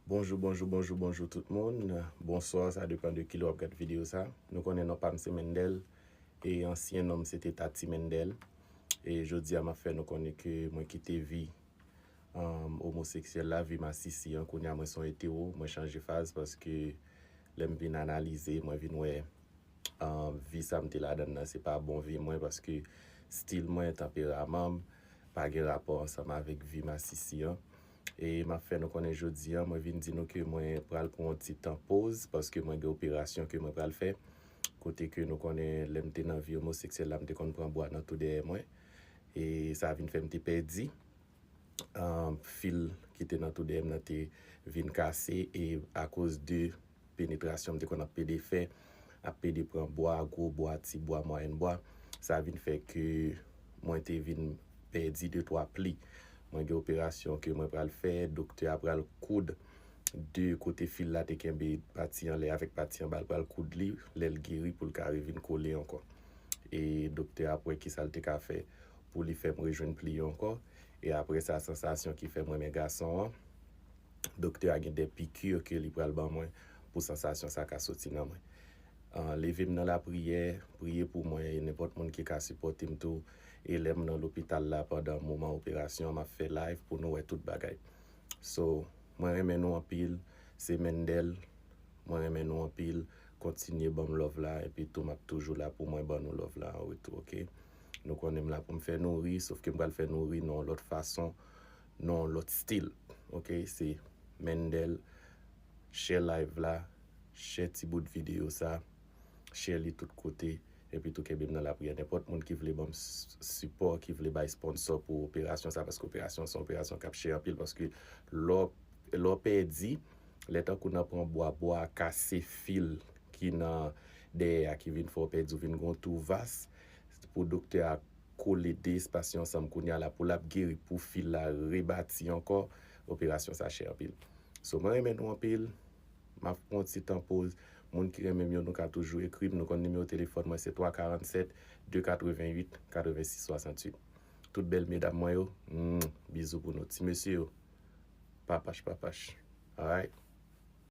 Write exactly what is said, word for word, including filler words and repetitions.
Bonjou, bonjou, bonjou, bonjou tout moun. Bonswa, sa depann de kilè w ap gad videyo sa. Nou konnen non pa m se Mendel, e ansyen non m se te Tati Mendel. E jodi a m ap fè nou konnen ke mwen kite vi um, omoseksyèl la, vi masisi an. Kounye a mwen se yon etero, mwen chanje faz paske lè m vin analize, mwen vin wè um, vi sa m te ladan nan, se pa bon vi mwen paske stil mwen, tanperaman m, pa gen rapò ansanm avèk vi masisi an. E m ap fè nou konnen jodi an, mwen vin di nou ke mwen pral pran yon ti tan poz paske mwen gen operasyon ke mwen pral fè. Kote ke nou konnen lè m te nan vi omoseksyèl la, m te konn pran bwa nan tou dèyè mwen. E sa vin fè m te pèdi um, fil ki te nan tou dèyè m nan te vin kase e akoz de penetrasyon m te konn ap pede fè, ap pede pran bwa, gwo bwa, ti bwa, mwayèn bwa, sa vin fè ke mwen te vin pèdi de twa pli. Mwen gen operasyon ke mwen pral fè, doktè a pral koud de kote fil la te kenbe pati anlè avèk pati anba, l pral koud li, lè l geri pou l ka revin kole ankò. E doktè a ap wè kisa l te ka fè pou li fè m rejwenn pli yo ankò. E apre sa, sansasyon ki fè m renmen gason an, doktè a gen de piki ke li pral ban mwen pou sansasyon sa ka soti nan mwen. Ah, leve m nan lapriyè, priye pou mwen, e nenpòt moun ki ka sipòte m tou. E lè m nan lopital la pandan moman operasyon, m ap fè live pou nou wè tout bagay. So, mwen renmen nou anpil, se Mendel, mwen renmen nou anpil, kontinye ban m love la, epi tou m ap toujou la pou mwen ban nou love la an retou, oke? Nou konnen m la pou m fè nou ri, sof ke m pral fè nou ri nan yon lòt fason, nan yon lòt stil, oke? Se Mendel, share live la, share ti bout videyo sa, share li tout kote, epi tou kenbe m nan lapriyè. Nenpòt moun ki vle ban m s-, sipò, ki vle bay sponsò pou operasyon sa, paske operasyon se yon operasyon k ap chè anpil, paske lè w, lè w pèdi, lè tankou nan pran bwa, bwa a kase fil ki nan dèyè a ki vin fè w pèdi, ou vin gen yon tou vas, pou doktè a kole de espas yo ansanm kounye a la pou l ap geri, pou fil la rebati ankò, operasyon sa chè anpil. So, mwen renmen nou anpil, m ap pran yon ti tan poz. Moun ki renmen m yo, nou ka toujou ekri m, nou konn nimewo telefòn mwen se twa karannsèt, de katrevenn uit, katrevensis swasantuit. Tout bèl medam mwen yo, mm, bizou pou nou. Ti mesye yo, papach, papach. Alright?